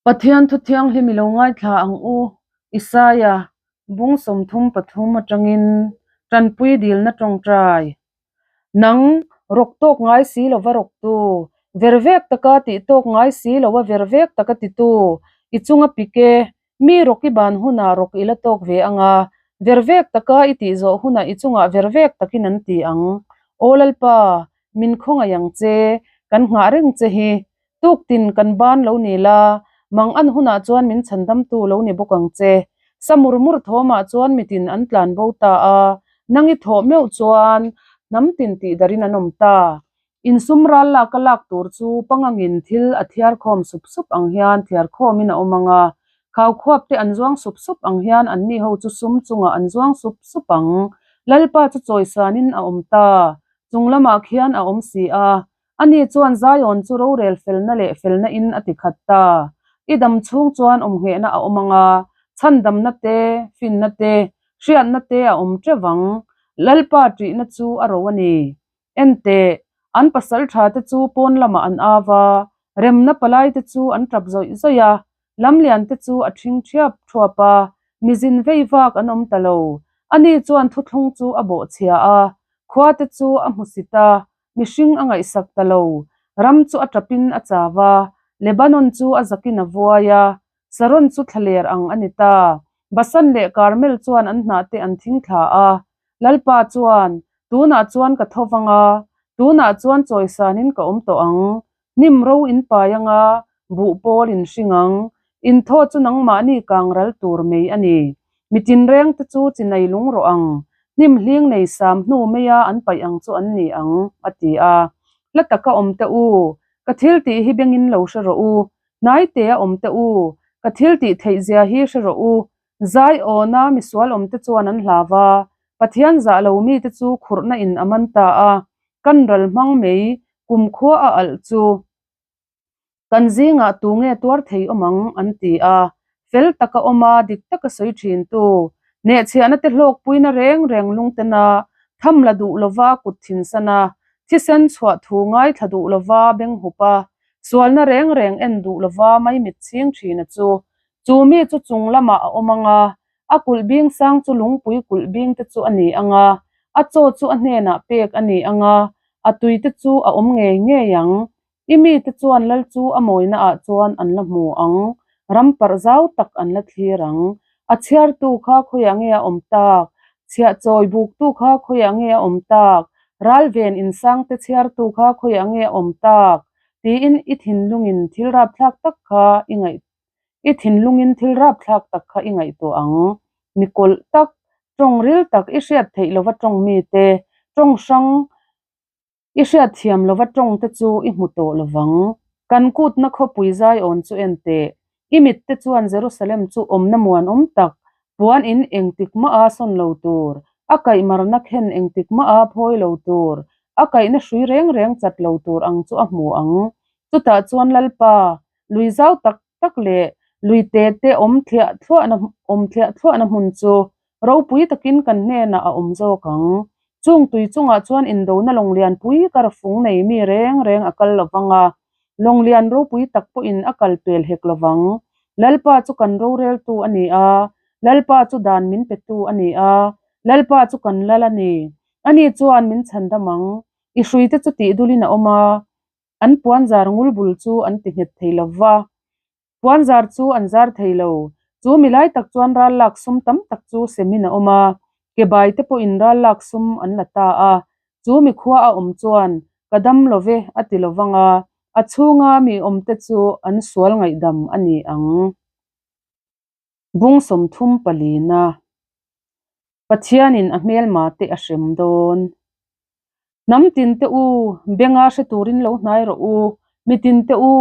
Pathian thu thianghlim i lo ngaithla ang u, Isaia bung 33 atangin tanpui dilna tawngtai. Nang, rawk tawk ngai si lova rawktu, vervek taka tih tawk ngai si lova vervek taka titu, i chunga pik e, mi rawk i ban hunah rawk i la tawk ve ang a, vervek taka i tih zawh hunah i chungah vervek takin an ti ang. Aw Lalpa, min khawngaih ang che, kan nghah reng che hi. Tuktin kan ban lo ni la, mang an hunah chuan min chhandamtu lo ni bawk ang che. Sa mur mur thawmah chuan mitin an tlan bo ta a, nang i thawh meuh chuan hnam tin tih darin an awm ta. Insum ral lak a lak tur chu pangangin thil a thiar khawm sup sup ang hian thiar khawmin a awm ang a, khau khuap te an zuang sup sup ang hian anni ho chu sum chungah an zuang sup sup ang. Lalpa chu chawisanin a awm ta, chung lamah khian a awm si a, Ani chuan Zion chu rorel felna leh felna in a ti khat ta. I dam chhung chuan awmnghehna a awm ang a, chhandamna te, finna te, hriatna te a awm teuh ang. Lalpa ṭihna chu a ro a ni. Enteh, an pasal ṭha te chu pawn lamah an au a, remna palai te chu an ṭap zawih zawih a, lamlian te chu a ṭhing ṭhiap ṭhuap a, mizin vei vak an awm ta lo. Ani chuan thuthlung chu a bawhchhia a, khua te chu a hmusit a, Mihring a ngaihsak ta lo. Ram chu a tapin a chau a, Lebanon chu a zakin a vuai a, Saron chu thlaler ang a ni ta. Basan leh Karmel chuan an hnahte an thing thla a. Lalpa chuan, Tunah chuan ka tho vang a, tunah chuan chawisanin ka awm tawh ang. Hnim ro in pai ang a, buh pawl in hring ang. In thaw chu nangmahni kang ral tur mai a ni. Mi tinrengte chu chinai lung rawh ang, hnim hling nei sam hnu maia an paih ang chu an ni ang, a ti a. Hla taka awm teh u, ka thil tih hi bengin lo hre rawh u. Hnai tea awm teh u, ka thil tih theih zia hi hre rawh u. Zai awna misual awmte chuan an hlau a, Pathian zah lo mite chu khurhna in a man ta a, kan ral hmang mai kumkhua a alh chu. Kan zingah tu nge tuar thei awm ang? an ti a. Fel taka awm a, dik taka sawi thin tu, hnehchhiahna te hlawkpuina reng reng lungtena tham la duh lova kut thinsan a, thisen chhuah thu ngaithla duh lova beng hup a, sualna reng reng en duh lova maimit chhing thina chu, chu mi chu chung lamah a awm ang a, a kulh bing sang chu lungpui kulh bing te chu a ni ang a, a chaw chu a hnenah pek a ni ang a, a tui te chu a awm ngei ngei ang. I mite chuan lal chu a mawinaah chuan an la hmu ang, ram parh zau tak an la thlir ang. A chhiartu kha khawiah nge a awm tak? Chhiah chawi buktu kha khawiah nge a awm tak? Ralven insangte chhiartu kha khawiah nge a awm tak? Tiin i thinlungin thil rapthlak tak kha i ngaih i thinlungin thil rapthlak tak kha i ngaihtuah ang. Mi kawlh tak, tawng ril tak i hriat theih lova tawng mite, tawng hrang I hriatthiam lova tawng te chu i hmu tawh lovang. Kan kutna khawpui Zion chu en teh. I mit te chuan Jerusalem chu awmna muanawm tak, puan in engtik mah a sawn lo tur, a kaihmarna khen engtik mah a phawi lo tur, a kaihna hrui reng reng chat lo tur ang chu a hmu ang. Chutah chuan Lalpa, lui zau tak tak leh lui te te awm thliah thluahna awm thliah thluahna hmun chu ropui takin kan hnenah a awm zawk ang. Chung tui chungah chuan indona lawnglian pui kar fung nei mi reng reng a kal lovang a, lawnglian ropui tak pawhin a kal pel hek lovang. Lalpa chu kan roreltu a ni a, Lalpa chu dan min petu a ni a, Lalpa chu kan lal a ni. Ani chuan min chhandam ang. I hruite chu tihdulin a awm a, An puanzar ngul bul chu an ti nghet thei lo va, puanzar chu an zar thei lo. Chu mi lai tak chuan ral lak sum tam tak chu semin a awm a, ke bai te pawhin ral lak sum an la ta a. Chu mi khua a awm chuan, Ka dam lo ve a ti lo vang a, a chhunga mi awmte chu an sual ngaihdam a ni ang. Bung 34na Pathianin a hmelma te a hrem dawn. Hnam tin te u, benga hre turin lo hnai rawh u, mitin te u,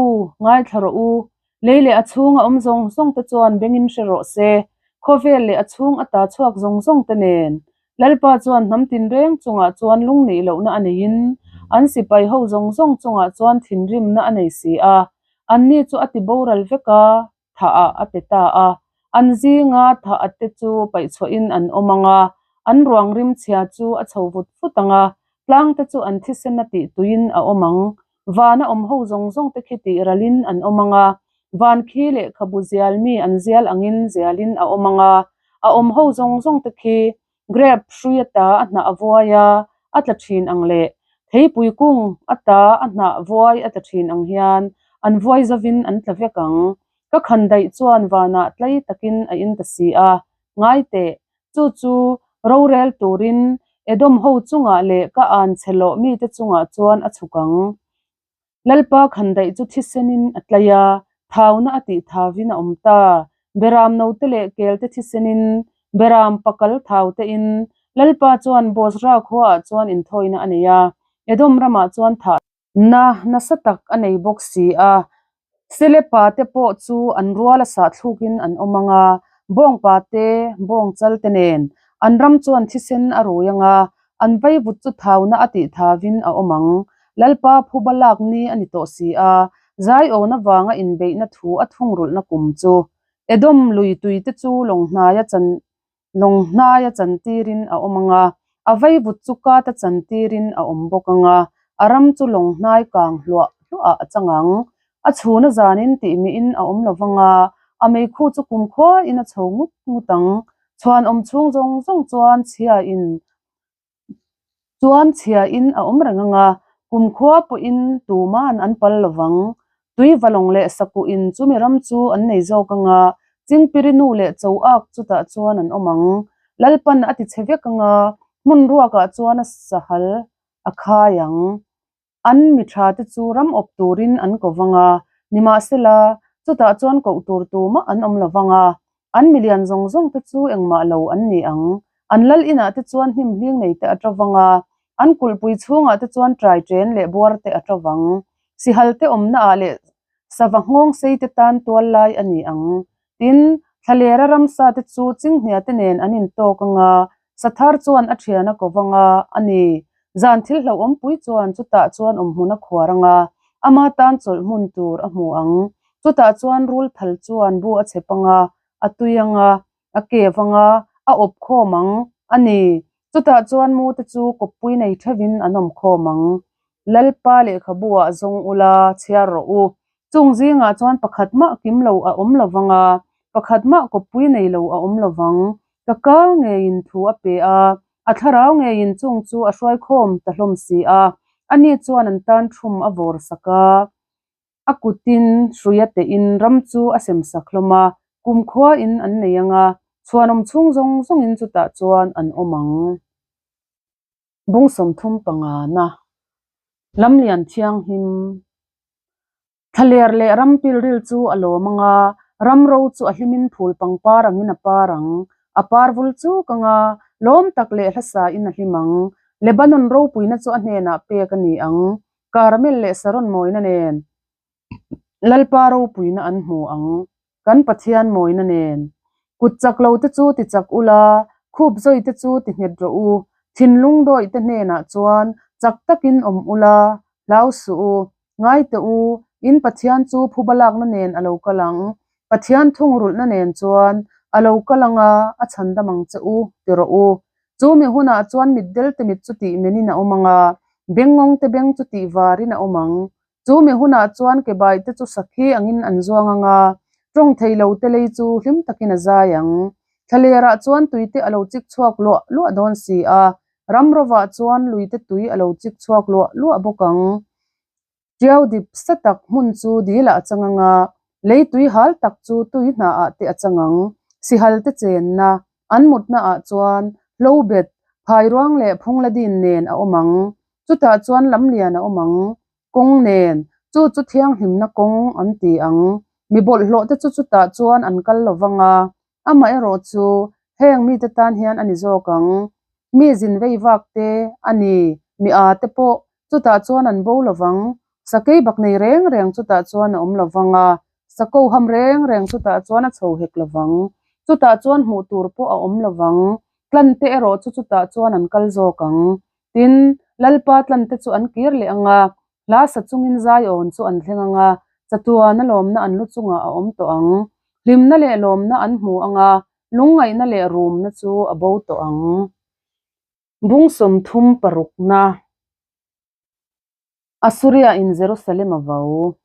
ngaithla rawh u, lei leh a chhunga awm zawng zawng te chuan bengin hre rawh se, khawvel leh a chhung ata chhuak zawng zawng te nen. Lalpa chuan hnam tin reng chungah chuan lungnih lohna a neiin, an sipai ho zawng zawng chungah chuan thinrimna a nei si a, anni chu a ti boral vek a, thah ah a pe ta a, an zinga thah a te chu paihchhuahin an awm ang a, an ruang rimchhia chu a chho vut vut ang a, tlang te chu an thisen a tih tuiin a awm ang, vana awm ho zawng zawng te khi tih ralin an awm ang a, Van khi lehkhabu zial mi an zial angin zialin a awm ang a, a awm ho zawng zawng te khi grep hrui ata a hnah a vuai a, a tla thin ang leh theipui kung ata a hnah vuai a tla thin ang hian an vuai zovin an tla vek ang. Ka khan daih chuan vanah tlai takin a in ta si a, ngai teh, chu chu rorel turin Edom ho chungah leh ka an chhe lawh mite chungah chuan a chhuk ang. Lalpa khandaih chu thisenin a tlai a, thauna a tih thauvin a awm ta. Beram note leh kelte thisenin, beram pakal thau tein Lalpa chuan Bozra khuaah chuan inthawina a nei a, Edom ramah chuan thah na nasa tak a nei bawk si a. Selepa te pawh chu an rual a sahthluk-in an awm ang a, bawngpa te, bawngchal te nen an ram chuan thisen a rui ang a, an vaivut chu thauna a tih thavin a awm ang. Lalpa phuba lak ni a ni tawh si a, Zaiawna vanga inbeihna thu a thungrulhna kum chu Edom lui tui te chu lawng hnaia chan lawng hnaia chantirin a awm ang a, a vaivut chu kata chantirin a awm bawk ang a, a ram chu lawng hnai kang hluah hluahah a chang ang. A chhuna zanin tih miin a awm lo vang a, a meikhu chu kumkhuain a chho ngut ngut ang. Chhuan awm chhung zawng zawng chuan chhiain Chuan chhiain a awm reng ang a, kumkhua pawhin tuman an pal lo vang. Tui valawng leh sakuhin chumi ram chu an nei zawk ang a, Chingpiri nu leh cho ak chutah chuan an awm ang. Lalpan a ti chhe vek ang a, hmun ruakah chuan a sahal a khai ang. An mi tha te chu ram awp turin an ko vang a, nimahsela, chutah chuan koh tur tumah an awm lo vang a, an milian zawng zawng te chu engmah lo an ni ang. An lal inah te chuan hnim hling nei te a to vang a, an kulhpui chhungah te chuan trai chen leh buar te a to vang. Sihal te awmna ah leh sava nghawng sei te tan tual lai a ni ang. Tin, thlalera ramsa te chu chinghnia te nen an intawk ang a, sathar chuan a thian a ko vang a, a ni. Zan thil hlauhawm pui chuan chutah chuan awmhmun a khuar ang a, ama tan chawlh hmun tur a hmu ang. Chutah chuan rul thal chuan bu a chep ang a, a tui ang a, a kev ang a, a awp khawm ang, a ni. Chutah chuan mu te chu kawppui nei theuhin an awm khawm ang. Lalpa lehkhabu ah zawng ula, chhiar rawh u. Chung zingah chuan pakhat mah kim lo a awm lo vang a, pakhat mah kawppui nei lo a awm lo vang. Ka ka ngeiin thu a pe a, a thlarau ngeiin chung chu a hruai khawm ta hlawm si a, ani chuan an tan thum a vawr sak a. A kutin hruia tein ram chu a sem sak hlawm a, kumkhuain an nei ang a, chhuanawm chhung zawng zawngin chutah chuan an awm ang. Bung 35 na Lamlian Thianghlim Thlaler leh ram pilril chu a lawm ang a, ram ro chu a hlimin phul pangpar angin a par ang. A par vul chuk ang a, lawm tak leh hlasain a hlim ang. Lebanon ropuina chu a hnenah pek a ni ang. Karmel leh Saron mawina nen Lalpa ropuina an hmu ang, kan Pathian mawina nen. Kut chak lo te chu ti chak ula, khup zawi te chu ti nghet rawh u. Thinlung dawih te hnenah chuan chak takin awm ula, hlau suh u. Ngai teh u, in Pathian chu phuba lakna nen a lo kal ang. Pathian thungrulhna nen chuan a lo kal ang a, a chhandam ang che u, ti rawh u. Chu mi hunah chuan mitdel te mit chu tih menin a awm ang a, bengngawng te beng chu tih varin a awm ang. Chu mi hunah chuan kebai te chu sakhi angin an zuang ang a, tawng thei lo te lei chu hlim takin a zai ang. Thlalerah chuan tui te a lo chik chhuak luah luah dawn si a, ram rovah chuan lui te tui a lo chik chhuak luah luah bawk ang. Tiau dip sa tak hmun chu dilah a chang ang a, lei tui hal tak chu tui hnaah te a chang ang. Sihal te chenna, an mutnaah chuan hlobet, phairuang leh phungladin nen a awm ang. Chutah chuan lamlian a awm ang, kawng nen, chu chu thianghlimna kawng an ti ang. Mi bawlhhlawh te chu chutah chuan an kal lo vang a, amaherawh chu heng mite tan hian a ni zawk ang. Mi zin vei vak te a ni, mi â te pawh chutah chuan an bo lo vang. Sakei bak nei reng reng chutah chuan a awm lo vang a, sako ham reng reng chutah chuan a chho hek lo vang. Chutah chuan hmuh tur pawh a awm lo vang. Tlante erawh chu chutah chuan an kal zawk ang. Tin, Lalpa tlante chu an kir leh ang a, hla sa chungin Zion chu an thleng ang a, chatuana lawmna an lu chungah a awm tawh ang. Hlimna leh lawmna an hmu ang a, lungngaihna leh rumna chu a bo tawh ang. Bung 36 na. Assuria in Jerusalem a vo.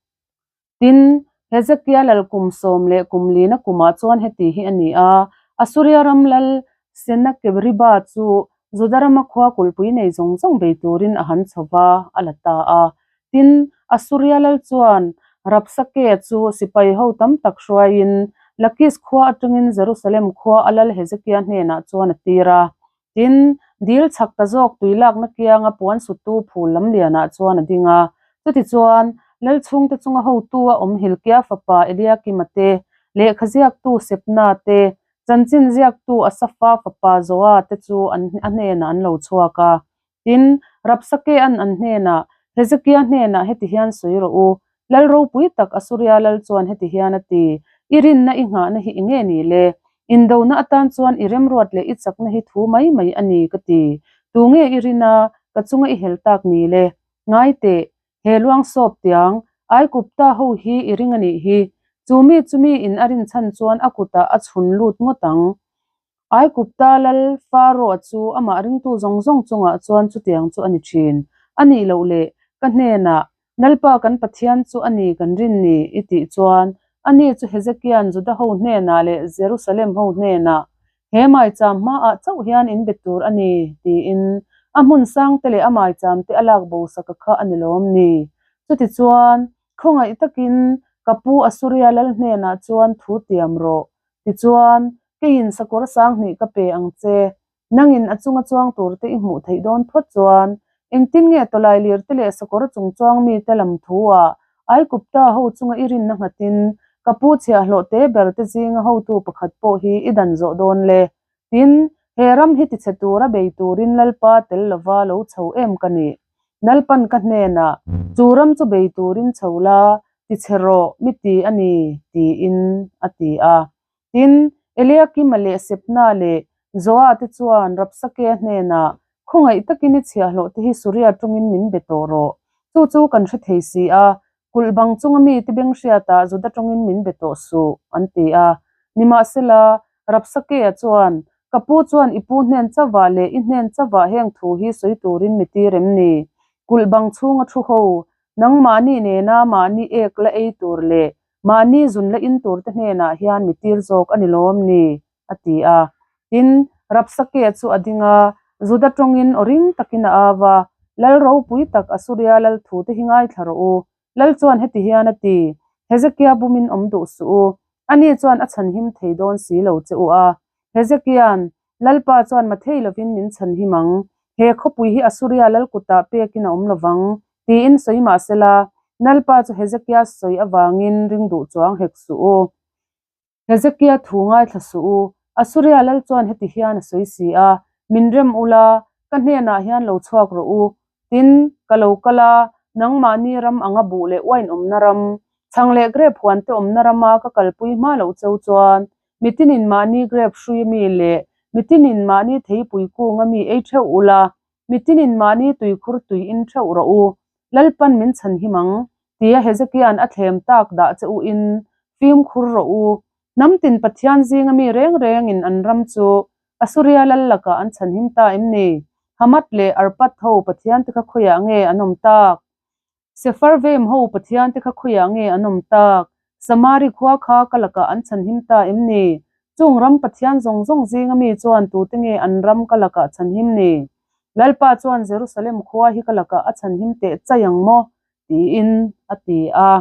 Tin, Hezekia lal kum sawm leh kum lina kumah chuan heti hi a ni a, Asuria ram lal Senakeriba chu Juda rama khua kulhpui nei zawng zawng bei turin a han chho va, a la ta a. Tin, Asuria lal chuan Rabsakeh chu sipai ho tam tak hruaiin Lakis khua atangin Jerusalem khua a lal Hezekia hnenah chuan a tir a. Tin, dil chhak ta zawk tui lakna kianga puan sutu phul lam lianah chuan a ding a. Chutichuan, lal chhungte chunga hotu a awm Hilkia fapa Eliakima te, lehkha ziaktu Sebna te, chanchin ziaktu Asafa fapa Joa te chu an a hnenah an lo chhuak a. Tin, Rabsakea'n an hnenah, Hezekia hnenah heti hian sawi rawh u, Lal ropui tak Asuria lal chuan heti hian a ti, I rinna i nghahna hi enge ni le? Indona atan chuan i remruat leh i chakna hi thu mai mai a ni, ka ti. Tunge i rina, ka chunga i hel tak ni le? Ngai teh, he luang sawp tiang, Aikupta ho hi i ring a nih hi. Chu mi chu mi in a rin chhan chuan a kutah a chhun lut ngawt ang. Aikupta lal Pharaoh-a chu amah ringtu zawng zawng chungah chuan chutiang chu a ni thin. A nih loh leh, ka hnenah, Lalpa kan Pathian chu a ni kan rin ni, i tih chuan, ani chu Hezekia'n Juda ho hnenah leh Jerusalem ho hnenah, He maicham hmaah chauh hian in be tur a ni, tiin a hmun sangte leh a maichamte a lak bo saka kha a ni lawm ni? Chutichuan, khawngaih takin ka pu Asuria lal hnenah chuan thu tiam rawh. Tichuan, keiin sakawr sanghnih ka pe ang che. Nangin a chunga chuang turte i hmuh theih dawn phawt chuan, engtin nge tawlai lirte leh sakawr chung chuang mite lam thu-ah Aikupta ho chunga i rinna nghatin ka pu chhiahhlawh te berte zinga hotu pakhat pawh hi i dan zawh dawn le? Tin, he ram hi tichhe tura bei turin Lalpa tel lova lo chho em ka nih? Lalpan ka hnenah, Chu ram chu bei turin chho la, tichhe rawh, mi ti a ni, tiin a ti a. Tin, Eliakima leh Sebna leh Joa te chuan Rabsakea hnenah, Khawngaih takin i chhiahhlawh te hi Suria tawngin min be tawh rawh. Chu chu kan hre thei si a, kulh bang chunga mite beng hriatah Juda tawngin min be tawh suh, an ti a. Nimahsela, Rabsakea chuan, Ka pu chuan i pu hnen chavah leh i hnen chavah heng thu hi sawi turin mi tir em ni? Kulh bang chhunga thu ho, nangmahni nena mahni ek la ei tur leh Mahni zun la in turte hnenah hian mi tir zawk a ni lawm ni? a ti a. Tin, Rabsakeh chu a ding a, Juda tawngin aw ring takin a au a, Lal ropui tak Asuria lal thute hi ngaithla rawh u. Lal chuan heti hian a ti, Hezekia bumin awm duh suh u. Ani chuan a chhanhim thei dawn si lo che u a. Hezekia'n, Lalpa chuan mathei lovin min chhanhim ang. He khawpui hi Asuria lal kutah pekin a awm lovang, tiin sawi mah sela, Lalpa chu Hezekia sawi avangin ring duh chuang hek suh u. Hezekia thu ngaithla suh u. Asuria lal chuan heti hian a sawi si a, Min rem ula, ka hnenah hian lo chhuak rawh u. Tin, ka lo kal a, nangmahni ram anga buh leh uain awmna ram, chhang leh grep huante awmna rama ka kalpui hma loh cheu chuan, Mitinin mahni grep hrui mi leh mitinin mahni theipui kunga mi ei theuh ula, mitinin mahni tuikhur tui in theuh rawh u. Lalpan min chhanhim ang, tia Hezekia'n a thlem tak dah che u in, fimkhur rawh u. Hnamtin Pathian zinga mi reng rengin an ram chu Asuria lal lakah an chhanhim ta em ni? Hamath leh Arpad ho Pathian te kha khawiah nge an awm tak? Sepharvaim ho Pathian te kha khawiah nge an awm tak? Samari khua kha ka lakah an chhanhim ta em ni? Chung ram Pathian zawng zawng zinga mi chuan tute nge an ram ka lakah chhanhim ni? Lalpa chuan Jerusalem khua hi ka lakah a chhanhim teh chai ang maw? tiin a ti a.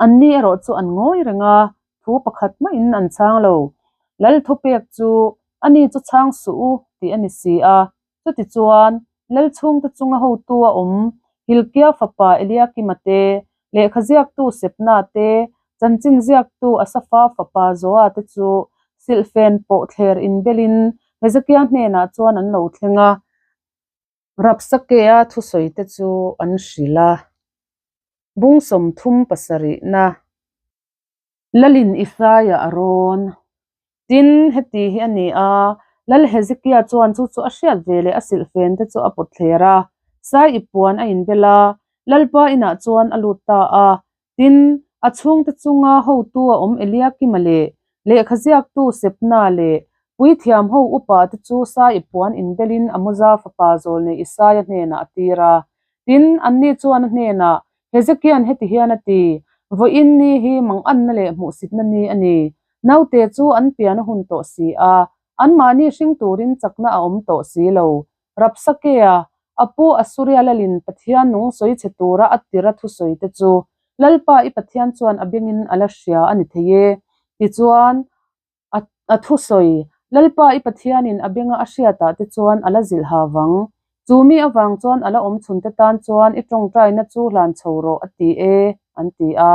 Anni erawh chu an ngawi reng a, thu pakhat mahin an chhang lo. Lal thupek chu, Ani chu chhang suh u, tih a ni si a. Chutichuan, Lal chhungte chunga hotu a awm, Hilkia fapa Eliakima te, lehkha ziaktu Sebna te, chanchin ziaktu Asafa fapa Joa te chu silhfen pawh thler inbelin Hezekia hnenah chuan an lo thleng a. Rabsakea thusawite chu an hrilh a, bung 37na Lalin Isaia a rawn. Tin, heti hi a ni a, Lal Hezekia chuan chu chu a hriat ve leh a silhfen te chu a pawt thler a, sai ip puan a inbel a, Lalpa inah chuan a lut ta a, Tin, a chhungte chunga hotu a awm Eliakima leh lehkha ziaktu Sebna leh puithiam ho upa te chu sai puan inbelin Amoza fapa zawlnei Isaia hnenah a tir a. Tin, anni chuan a hnenah, Hezekia'n heti hian a ti, Vawiin ni hi manganna leh hmuhsitna ni a ni. Naute chu an pian a hun tawh si a, anmahni hring turin chakna a awm tawh si lo. Rabsakea, a pu Asuria lalin Pathian nung sawi chhe tura a tira thusawi te chu Lalpa i Pathian chuan a bengin a la hria a ni thei e. Tichuan, A thusawi, Lalpa i Pathianin a benga a hriatah te chuan a la zilh ha vang. Chu mi avang chuan a la awm chhunte tan chuan i tawngtaina chu hlan chho rawh a ti e, an ti a.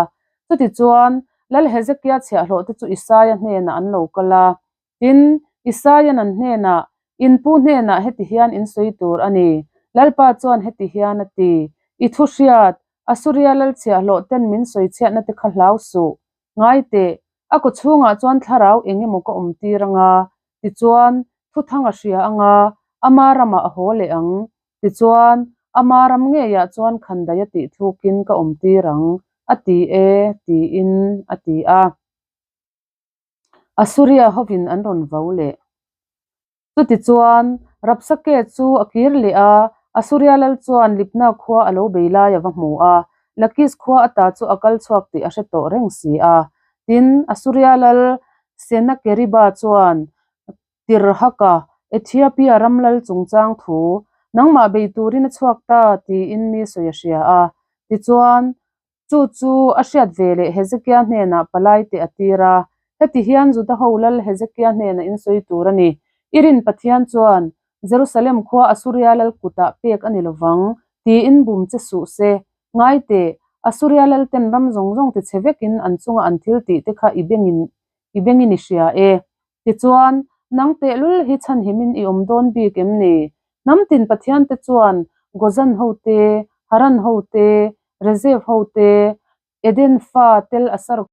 Chutichuan, Lal Hezekia chhiahhlawhte chu Isaia hnenah an lo kal a. Tin, Isaia'n an hnenah, In pu hnenah heti hian in sawi tur a ni. Lalpa chuan heti hian a ti, I thu hriat, Asuria lal chhiahhlawh ten min sawi chhiatna te kha hlau suh. Ngai teh, a kaw chhungah chuan thlarau eng emaw ka awm tir anga, tichuan thuthang a hria anga, ama ramah a haw leh ang. Tichuan, ama ram ngeiah chuan khandaih a tih thlukin ka awm tir ang, a ti e, tiin a ti a. Asuria hovin an rawn vau leh. Chutichuan, Rabsakeh chu a kir leh a, Asuria lal chuan Libna khua a lo bei lai a va hmu a, Lakis khua ata chu a kal chhuak tih a hre tawh reng si a. Tin, Asuria lal Senakeriba chuan Tirhaka, Ethiopia ram lal chungchang thu, nangmah bei turin a chhuak ta, tiin mi sawi a hria a. Tichuan, Chu chu a hriat ve leh Hezekia hnenah palai teh a tir a, heti hian Juda ho lal Hezekia hnenah in sawi tur a ni, I rin Pathian chuan Jerusalem khua Asuria lal kutah pek a ni lovang, tiin bum che suh se. Ngai teh, Asuria lalten ram zawng zawng tichhe vekin an chunga an thil tih te kha i bengin i bengin i hria e. Tichuan, nang tehlul hi chhanhimin i awm dawn bik em ni? Hnam tin Pathiante chuan Gozan ho te, Haran ho te, Rezeph ho te, Eden fa Tel Asar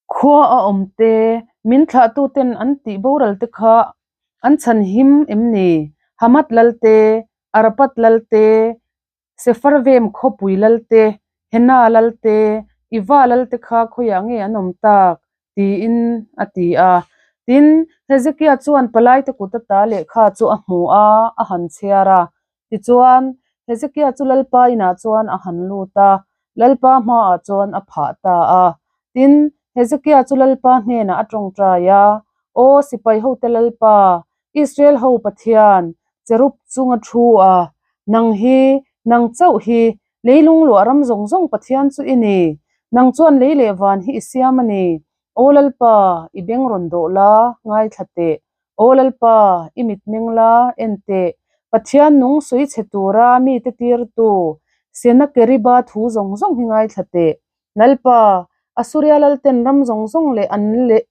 khua a awm te, min thlahtuten an tih boral te kha an chhanhim em ni? Hamath lal te, Arpad lal te, Sepharvaim khawpui lal te, Hena lal te, Iva lal te kha khawiah nge an awm tak? tiin a ti a. Tin, Hezekia chuan palaite kut ata lehkha chu a hmu a, a han chhiar a. Tichuan, Hezekia chu Lalpa inah chuan a han lut a, Lalpa hmaah chuan a phah ta a. Tin, Hezekia chu Lalpa hnenah a tawngtai a, Aw sipai hote Lalpa, Israel ho Pathian, cherub chunga thu a, nang hi, nang chauh hi, leilung luah ram zawng zawng Pathian chu i ni. Nang chuan lei leh van hi i siam a ni. Aw Lalpa, i beng rawn dawh la, ngaithla teh. Aw Lalpa, i mitmeng la, en teh. Pathian nung sawi chhe tura mite tirtu Senakeriba thu zawng zawng hi ngaithla teh. Lalpa, Asuria lalten ram zawng zawng leh an leh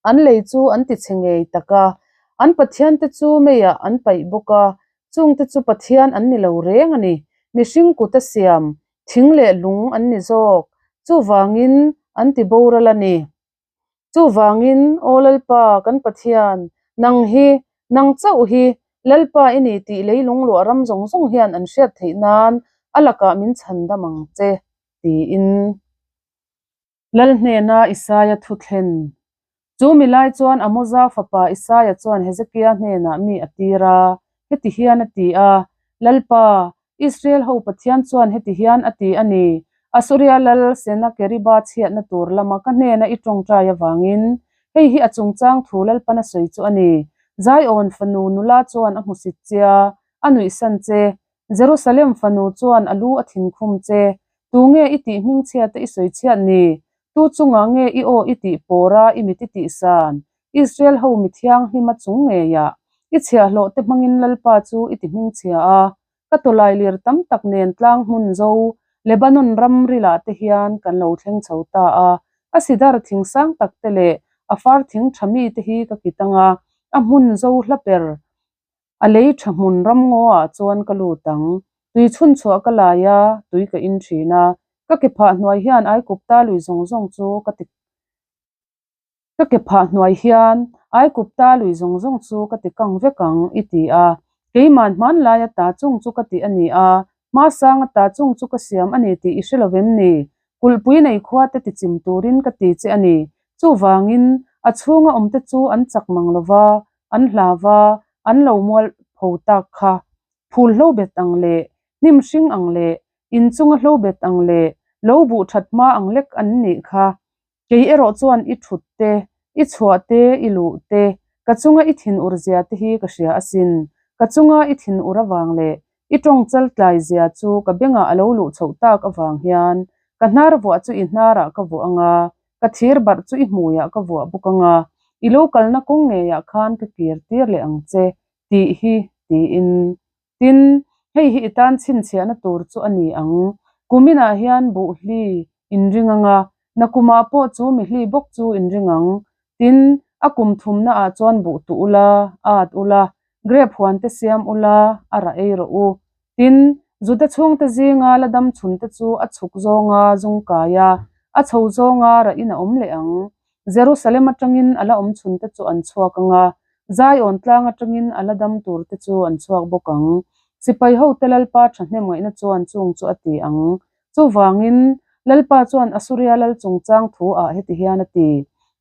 An lei chu an ti chhe ngei tak a, an pathiante chu meiah an paih bawk a, chungte chu pathian an ni lo reng a ni. Mihring kut a siam, thing leh lung an ni zawk, chuvangin an ti boral a ni. Chuvangin, Aw Lalpa, kan Pathian, nang hi, nang chauh hi, Lalpa i ni tih leilung luah ram zawng zawng hian an hriat theih nan a lakah min chhandam ang che, tiin. Lal hnena Isaia thu thlen. Chu mi lai chuan Amoza fapa Isaia chuan Hezekia hnenah mi a tir a, heti hian a ti a, Lalpa, Israel ho Pathian chuan heti hian a ti a ni, Asuria lal Senakeriba chhiatna tur lama ka hnena i tawngtai avangin, hei hi a chungchang thu Lalpan a sawi chu a ni, Zion fanu nula chuan a hmusit che a, a nuihsan che, Jerusalem fanu chuan a lu a thinkhum che, Tunge i tih hmingchhiate i sawi chhiat ni? Tu chungah nge i aw i tih pawr a i mit i tih san? Israel ho mi thianghlima chung ngeiah i chhiahhlawh te hmangin Lalpa chu i ti hmingchhia a, ka tawlai lir tam tak nen tlang hmun zo Lebanon ram rilah te hian kan lo thleng chho ta a, a sidar thing sang tak te leh a far thing tha mi te hi ka kit anga a hmun zo hla per A lei tha hmun ramngaw ah chuan ka lut ang. Tui chhun chhuah ka lai a, tui ka in thin a. Ka ke phah hnuai hian Aikupta lui zawng zawng chu ka ti Ka ke phah hnuai hian Aikupta lui zawng zawng chu ka ti kang vek ang, i ti a. Keimah hmanlai ata chung chu ka ti a ni a, hmasang ata chung chu ka siam a ni tih i hre lo vem ni? Kulhpui nei khua te tichim turin ka ti che a ni. Chuvangin, a chhunga awmte chu an chak mang lo va, an hlau va, an lo mual pho tak kha. Phul hlo bet ang leh, hnim hring ang leh, in chunga hlo bet ang leh, Lo buh that hma ang lek an nih kha. Kei erawh chuan i thut te, i chhuah te, i luh te, ka chunga i thinur zia te hi ka hria asin. Ka chunga i thinur avang leh i tawng chal tlai zia chu ka bengah a lo luh chhoh tak avang hian ka hnar vuah chu i hnarah ka vuah ang a, ka thir barh chu i hmuiah ka vuah bawk ang a, i lo kalna kawng ngeiah khan ka kir tir leh ang che tih hi tiin. Tin, hei hi i tan chhinchhiahna tur chu a ni ang. Kuminah hian buhli inring ang a, nakumah pawh chu mihli bawk chu inring ang. Tin, a kum thumnaah chuan buh tuh ula, at ula, grape huan te siam ula, a rah ei rawh u. Tin, Juda chhungte zinga la dam chhunte chu a chhuk zawnga zung kai a, a chho zawnga rahin a awm leh ang. Jerusalem atangin a la awm chhunte chu an chhuak ang a, Zion tlang atangin a la dam turte chu an chhuak bawk ang. Sipai hote Lalpa thahnem ngaihna chuan chung chu a ti ang. Chuvangin, Lalpa chuan Asuria lal chungchang thu ah heti hian a ti,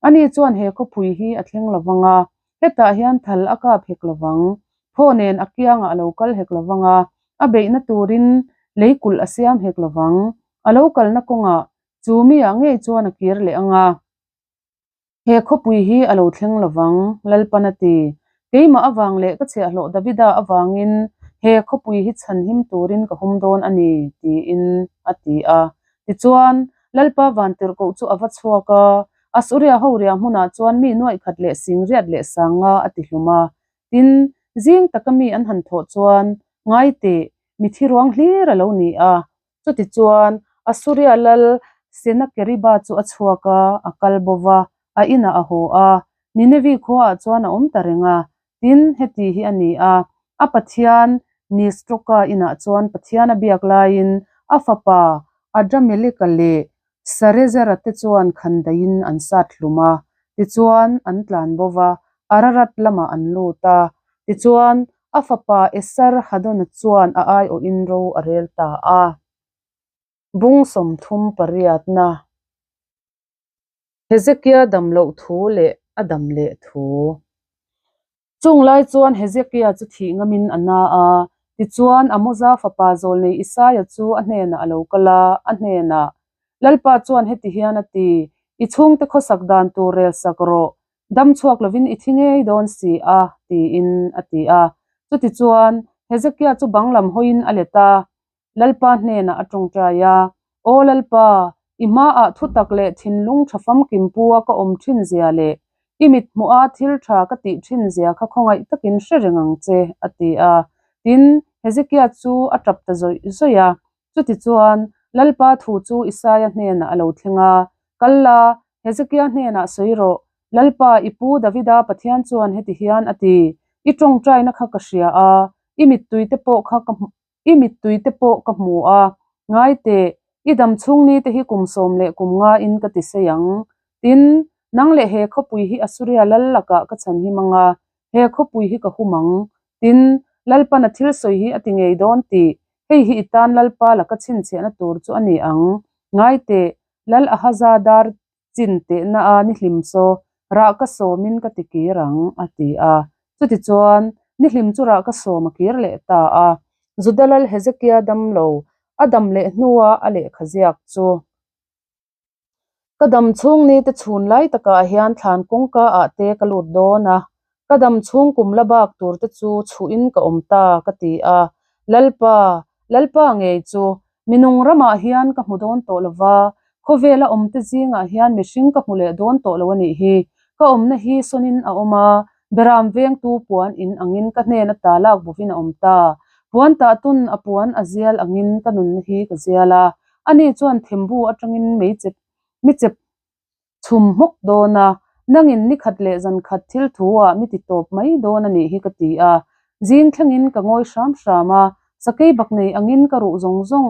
Ani chuan he khawpui hi a thleng lo vang a, hetah hian thal a kap hek lo vang, phaw nen a kiangah a lo kal hek lo vang a, a beihna turin lei kulh a siam hek lo vang. A lo kalna kawngah chu miah ngei chuan a kir leh ang a. He khawpui hi a lo thleng lo vang, Lalpan a ti. Keimah avang leh ka chhiahhlawh Davida avangin he khawpui hi chhanhim turin ka hum dawn a ni, tiin a ti a. Tichuan, Lalpa vantirhkoh chu a va chhuak a, Asuria ho riah hmunah chuan mi nuaih khat leh singriat leh sanga a ti hlum a. Tin, zing taka mi an han thawh chuan, Ngai teh, mi thi ruang hlir a lo ni a. Chutichuan, Asuria lal Senakeriba chu a chhuak a, a kal bo va, a inah a haw a. Ninevi khuaah chuan a awm ta reng a. Tin, heti hi a ni a, a pathian Nisroka inah chuan Pathian a biak laiin a fapa Adrameleka leh Sarezera te chuan khandaiin an sat hlum a, tichuan an tlan bo va, Ararat lamah an lut a. Tichuan, a fapa Esar-hadona chuan a aiawhin ro a rel ta a. Bung 38na. Hezekia dam loh thu leh a dam leh thu. Chung lai chuan Hezekia chu thih ngamin a na a, tichuan Amoza fapa zawlnei Isaia chu a hnenah a lo kal a, a hnenah, Lalpa chuan heti hian a ti, I chhungte khawsak dan tur rel sak rawh, dam chhuak lovin i thi ngei dawn si a, tiin a ti a. Chutichuan Hezekia chu bang lam hawiin a let a, Lalpa hnenah a tawngtai a, Aw Lalpa, i hmaah thutak leh thinlung tha famkim pu-a ka awm thin zia leh i mit hmuha thil tha ka tih thin zia kha khawngaih takin hre reng ang che, a ti a. Tin, Hezekia chu a tap ta zawih zawih a. Chutichuan, Lalpa thu chu Isaia hnenah a lo thleng a, Kal la, Hezekia hnenah sawi rawh, Lalpa, i pu Davida Pathian chuan heti hian a ti, I tawngtaina kha ka hria a, i mittuite pawh kha ka I mittui te pawh ka hmu a, ngai teh, i dam chhung ni te hi kum sawm leh kum nga in ka ti sei ang. Tin, nang leh he khawpui hi Asuria lal lakah ka chhan him ang a, he khawpui hi ka hum ang. Tin, Lalpan a thil sawi hi a ti ngei dawn tih, hei hi i tan Lalpa laka chhinchhiahna tur chu a ni ang. Ngai teh, Lal Ahaza dar chin tehna a nihlim saw rah ka sawmin ka ti kir ang, a ti a. Chutichuan, nihlim chu rah ka sawm a kir leh ta a. Juda lal Hezekia dam lo, a dam leh hnua a lehkha ziak chu. Ka dam chhung ni te chhun lai takah hian thlan kawngka ah te ka lut dawn a, ka dam chhung kum la bak tur te chu chhuhin ka awm ta, ka ti a. Lalpa, Lalpa ngei chu Minung ramah hian ka hmu dawn tawh lo va, khawvela awmte zingah hian mihring ka hmu leh dawn tawh lo a nih hi. Ka awmna hi sawnin a awm a, beram vengtu puan in angin ka hnen ata lak bovin a awm ta. Puan tah tun a puan a zial angin ka nunna hi ka zial a, ani chuan thembu atangin mei chep mi chep chhum hmawk dawn a, nangin ni khat leh zan khat thil thu ah mi ti tawp mai dawn a nih hi ka ti a. Zing thlengin ka ngawi hram hram a, sakei bak nei angin ka ruh zawng zawng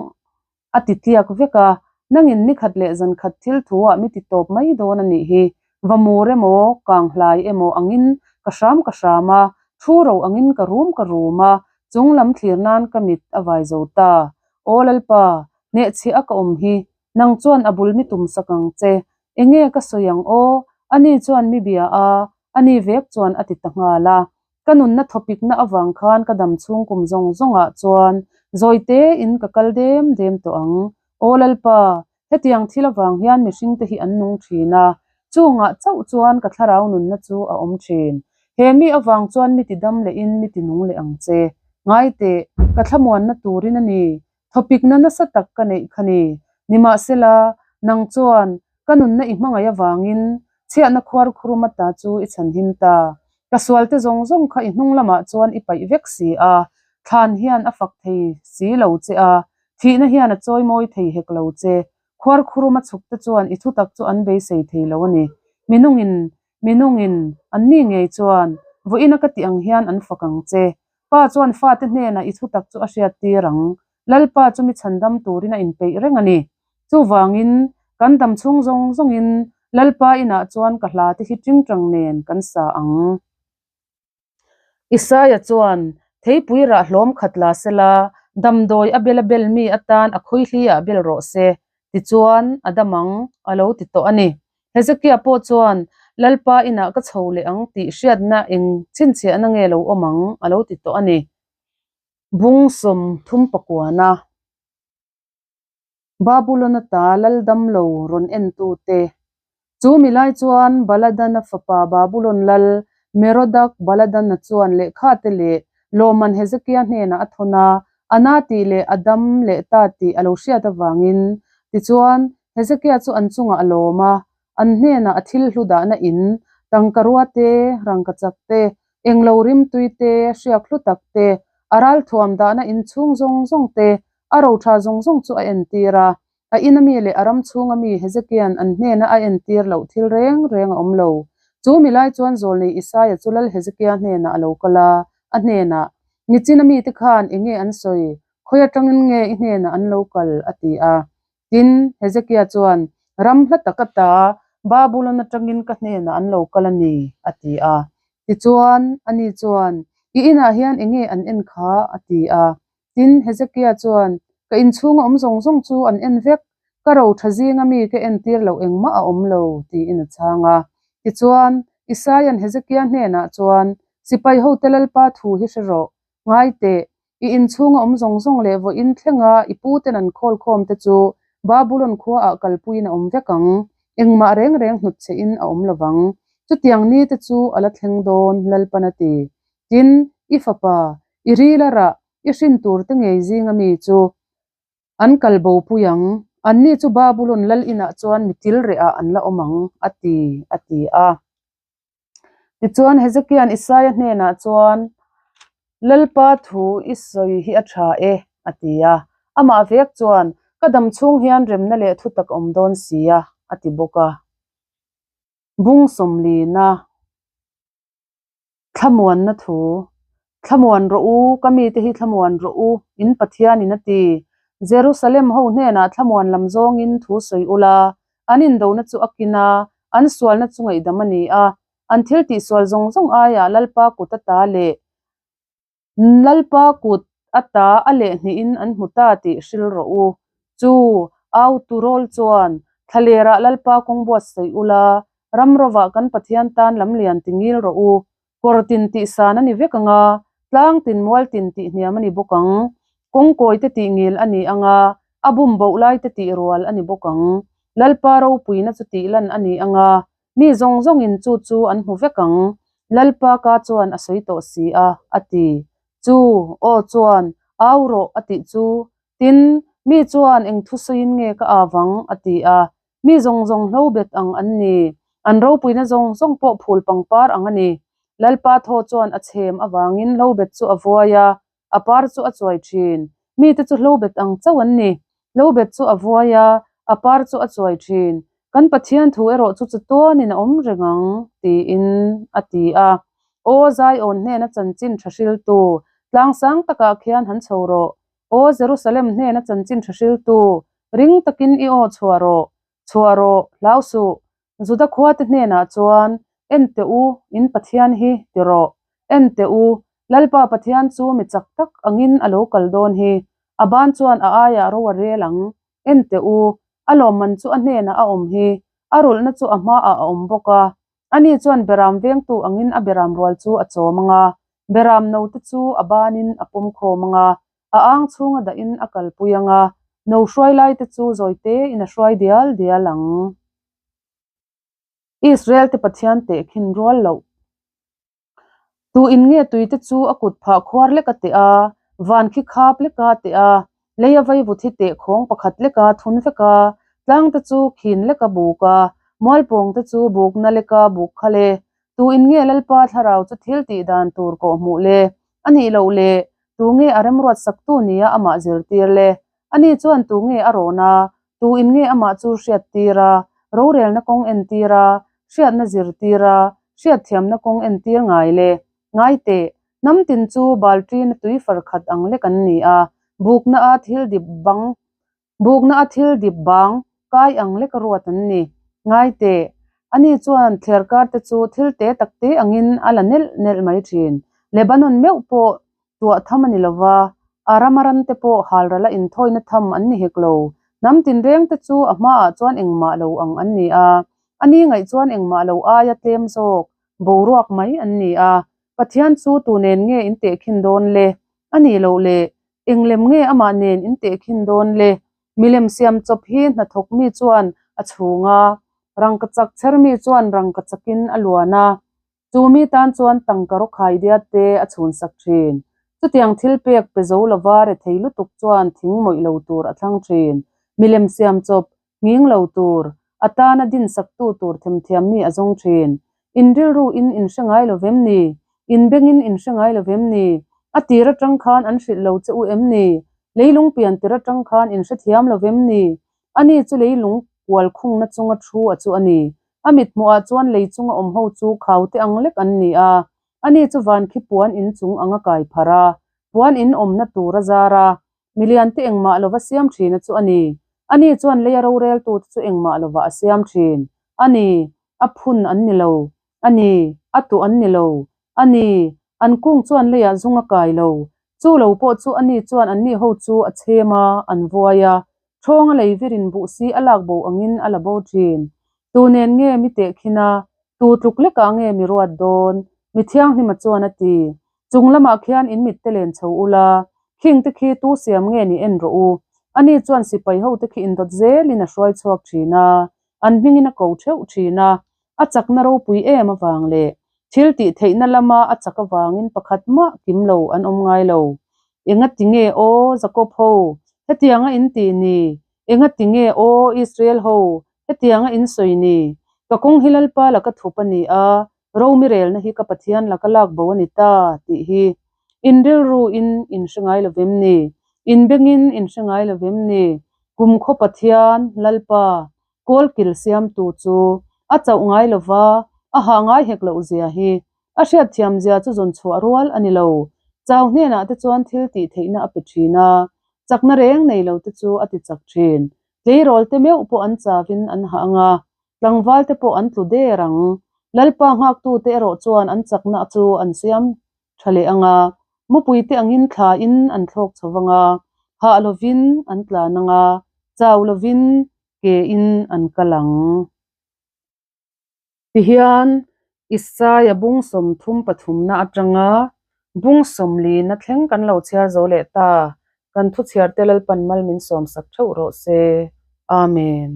a ti tliak vek a, nangin ni khat leh zan khat thil thu ah mi ti tawp mai dawn a nih hi. Va mur emaw, kang hlai emaw angin ka hram ka hram a, thu ro angin ka rum ka rum a, chung lam thlir nan ka mit a vai zo ta. Aw Lalpa, hnehchhiah a ka awm hi, Nang chuan a bul mi tum sak ang che. Enge ka sawi ang aw? Ani chuan mi bia a, ani vek chuan a ti ta nghal a. Ka nunna thawpikna avang khan ka dam chhung kum zawng zawngah chuan zawi tein ka kal dem dem tawh ang. Aw Lalpa, Hetiang thil avang hian mihringte hi an nung thin a, chungah chauh chuan ka thlarau nunna chu a awm thin. He mi avang chuan mi ti dam lehin mi ti nung leh ang che. Ngai teh, ka thlamuanna turin a ni. Thawpikna nasa tak ka neih kha ni. Nimahsela, nang chuan ka nunna i hmangaih avangin chhiatna khuar khurum ata chu i chhanhim ta. Ka sualte zawng zawng kha i hnung lamah chuan i paih vek si a, thlan hian a fak thei si lo che a, Thihna hian a chawimawi thei hek lo che. Khuarkhuruma chhukte chuan i thutak chu an beisei thei lo a ni. Minungin, minungin, anni ngei chuan, vawiina ka tih ang hian an fak ang che. Pa chuan fate hnenah i thutak chu a hriattir ang. Lalpa chu mi chhandam turin a inpeih reng a ni. Chuvangin, kan dam chhung zawng zawngin Lalpa inah chuan ka hlate hi tingtang nen kan sa ang. Isaia chuan, Theipui rah hlawm khat la sela, damdawi a bel a bel mi atan a khawihli ah bel rawh se, tichuan a dam ang, a lo ti tawh a ni. Hezekia pawh chuan, Lalpa inah ka chho leh ang tih hriatna eng chhinchhiahna nge lo awm ang, a lo ti tawh a ni. Bung 30 pakuana. Babulon ata lal damlo rawn entute. Chu mi lai chuan Baladana fapa Babulon lal Merodak Baladana chuan lehkhate leh lawmman Hezekia hnenah a thawn a, a na tih leh a dam leh ta tih a lo hriat avangin. Tichuan, Hezekia chu an chungah a lawm a, an hnenah a thil hlu dahna in, tangkarua te, rangkachak te, englo rimtui te, hriak hlu tak te, a ralthuam dahna in chhung zawng zawng te, A roṭha zawng zawng chu a entir a, a ina mi leh a ram chhunga mi Hezekia'n an hnena a entir loh thil reng reng a awm lo. Chu mi lai chuan zawlnei Isaia chu Lal Hezekia hnenah a lo kal a, a hnenah, Nichina mite khan eng nge an sawi? Khawi atangin nge i hnenah an lo kal? a ti a. Tin, Hezekia chuan, Ram hla tak ata Babulon atangin ka hnenah an lo kal a ni, a ti a. Tichuan, ani chuan, I inah hian eng nge an en kha? a ti a. Tin, Hezekia chuan, Ka inchhunga awm zawng zawng chu an en vek, ka ro tha zinga mi ka entir loh engmah a awm lo, tiin a chhang a. Tichuan, Isaia'n Hezekia hnenah chuan, Sipai hote Lalpa thu hi hre rawh, ngai teh, i inchhunga awm zawng zawng leh vawiin thlenga i puten an khawlkhawm te chu Babulon khuaah kalpuiin a awm vek ang, engmah reng reng hnutchhehin a awm lovang. Chutiang ni te chu a la thleng dawn, Lalpan a ti. Tin, i fapa, i ril a rah, i hrin tur te ngei zinga mi chu an kal bo pui ang, anni chu Babulon lal inah chuan mi til rehah an la awm ang, a ti, a ti a. Tichuan Hezekia'n Isaia hnenah chuan, Lalpa thu i sawi hi a tha e, a ti a. Amah vek chuan, Ka dam chhung hian remna leh thutak a awm dawn si a, a ti bawk a. Bung sawmlina. Thlamuanna thu, Thlamuan rawh u, ka mite hi thlamuan rawh u, in Pathianin a ti. Jerusalem ho hnenah thlamuan lam zawngin thu sawi ula, an indona chu a kin a, an sualna chu ngaihdam a ni a, an thil tihsual zawng zawng aiah Lalpa kut ata leh Lalpa kut ata a lehhnihin an hmu ta tih hril rawh u. Chu au tu rawl chuan, Thlalerah Lalpa kawng buatsaih ula, ram rovah kan Pathian tan lam lian ti ngil rawh u. Kawr tin tih san a ni vek ang a, tlang tin mual tin tih hniam a ni bawk ang. Kawng kawi te tih ngil a ni ang a, a bum boh lai te tih rual a ni bawk ang. Lalpa ropuina chu tih lan a ni ang a, Mi zawng zawngin chu chu an hmu vek ang, Lalpa ka chuan a sawi tawh si a, a ti. Chu, aw chuan, Au rawh, a tih chu. Tin, mi chuan eng thusawiin nge ka au ang, a ti a. Mi zawng zawng hlo bet ang an ni, an ropuina zawng zawng pawh phul pangpar ang a ni. Lalpa thaw chuan a chhem avangin hlo bet chu a vuai a, a par chu a chuai thin. Mite chu hlobet ang chauh an ni. Hlobet chu a vuai a, a par chu a chuai thin. Kan Pathian thu erawh chu chatuanin a awm reng ang, tiin a ti a. Aw Zion hnena chanchin tha hriltu, tlang sang takah khian han chho rawh. Aw Jerusalem hnena chanchin tha hriltu, ring takin i aw chhuah rawh. Chhuah rawh, hlau suh. Juda khuate hnenah chuan, En teh u, in Pathian hi, ti rawh. En teh u, Lalpa Pathian chu mi chak tak angin a lo kal dawn hi. A ban chuan a aiah ro a rel ang. En teh u, a lawmman chu a hnenah a awm hi. A rulhna chu a hmaah a awm bawk a. Ani chuan beram vengtu angin a beram rual chu a chawm ang a, beram note chu a banin a pawm khawm ang a, a ang chhunga dahin a kalpui ang a. No hruai lai te chu zawi tein a hruai dial dial ang. Israel te Pathian tehkhin rual loh. Tu in nge tui te chu a kut phah khuar lek a teh a, van khi khap lek a teh a, lei a vaivut hi teh khawng pakhat lek a thun vek a, tlang te chu khin lek a buk a, mualpawng te chu bukna lek a buk khal e. Tu in nge Lalpa thlarau chu thil tih dan tur kawh hmuh le? A nih loh le, tu nge a remruat saktu nia amah zirtir le? Ani chuan tu nge a rawn a, tu in nge amah chu hriattir a, rorelna kawng entir a, hriatna zirtir a, hriatthiamna kawng entir ngai le? Ngai teh, hnam tin chu balṭina tui far khat ang lek an ni a, bukna a thil dip bang Bukna a thil dip bang kai ang lek a ruat an ni. Ngai teh, ani chuan thliarkar te chu thil te tak te angin a la nelh nelh mai thin. Lebanon meuh pawh tuah tham a ni lo va, a rama ram te pawh halral a inthawina tham an ni hek lo. Hnam tinreng te chu a hmaah chuan engmah lo ang an ni a, ani ngaih chuan engmah lo aia tlem zawk boruak mai an ni a. Pathian chu tu nen nge in tehkhin dawn le? A nih loh le, Eng lem nge amah nen in tehkhin dawn le? Milem siam chawp hi hnathawk mi chuan a chhung a, rangkachak chher mi chuan rangkachakin a luan a, chu mi tan chuan tangka rawkhai diat te a chhunsak thin. Chutiang thil pek pe zo lova rethei lutuk chuan thing mawih lo tur a thlang thin. Milem siam chawp nghing lo tur, a tana dinsaktu tur themthiam mi a zawng thin. In rilru in in hre ngai lo vem ni? In bengin in hre ngai lo vem ni? A tir atang khan an hrilh lo che u em ni? Leilung pian tir atang khan in hrethiam lo vem ni? Ani chu leilung kual khungna chunga thu a chu a ni. A mithmuhah chuan lei chunga awm ho chu khaute ang lek an ni a. Ani chu van khi puan in chung anga kai pharh a, puan in awmna tur a zar a, Milian te engmah lova siam thina chu a ni. Ani chuan leia roreltute chu engmah lovah a siam thin. A ni, a phun an ni lo. A ni, a tuh an ni lo. A ni, an kung chuan leiah zung a kai lo. Chu lo pawh chu ani chuan anni ho chu a chhem a, an vuai a. Thawnga lei virin buh si a lak bo angin a la bo thin. Tu nen nge mi tehkhin a, tu tluk lekah nge mi ruat dawn? Mi thianghlima chuan a ti. Chung lamah khian in mitte len chho ula, khing te khi tu siam nge ni en rawh u. Ani chuan sipai ho te khi indawt zelin a hruai chhuak thin a, an hmingin a ko theuh thin a. A chakna ropui em avang leh thil tih theihna lama a chak avangin pakhat mah kim lo an awm ngai lo. Enga ti nge aw Jakob ho, hetianga in tih ni? Enga ti nge aw Israel ho, hetianga in sawi ni? Ka kawng hi Lalpa laka thup a ni a, Romi relna hi ka Pathian laka lak bo a ni ta tih hi in rilru in in hre ngai lo vem ni? In bengin in hre ngai lo vem ni? Kumkhaw Pathian, Lalpa, kawlkil siamtu chu a chauh ngai lo va, a hah ngai hek loh zia hi a hriatthiam zia chu zawn chhuah rual a ni lo. Chau hnenah te chuan thil tih theihna a pe thin a, chakna reng nei lo te chu a ti chak thin. Tleirawl te meuh pawh an chauin an hah ang a, Tlangval te pawh an tlu der ang. Lalpa nghaktute erawh chuan an chakna chu an siam tha leh ang a, mupuite angin thlain an thlawk chho vang a, hah lovin an tlan ang a, chau lovin kein an kal ang. Tihian Isaia bung 33 na atanga bung 40 na thleng kan lo chhiar zo leh ta. Kan thuchhiarte Lalpan mal min sawmsak theuh rawh se. Amen.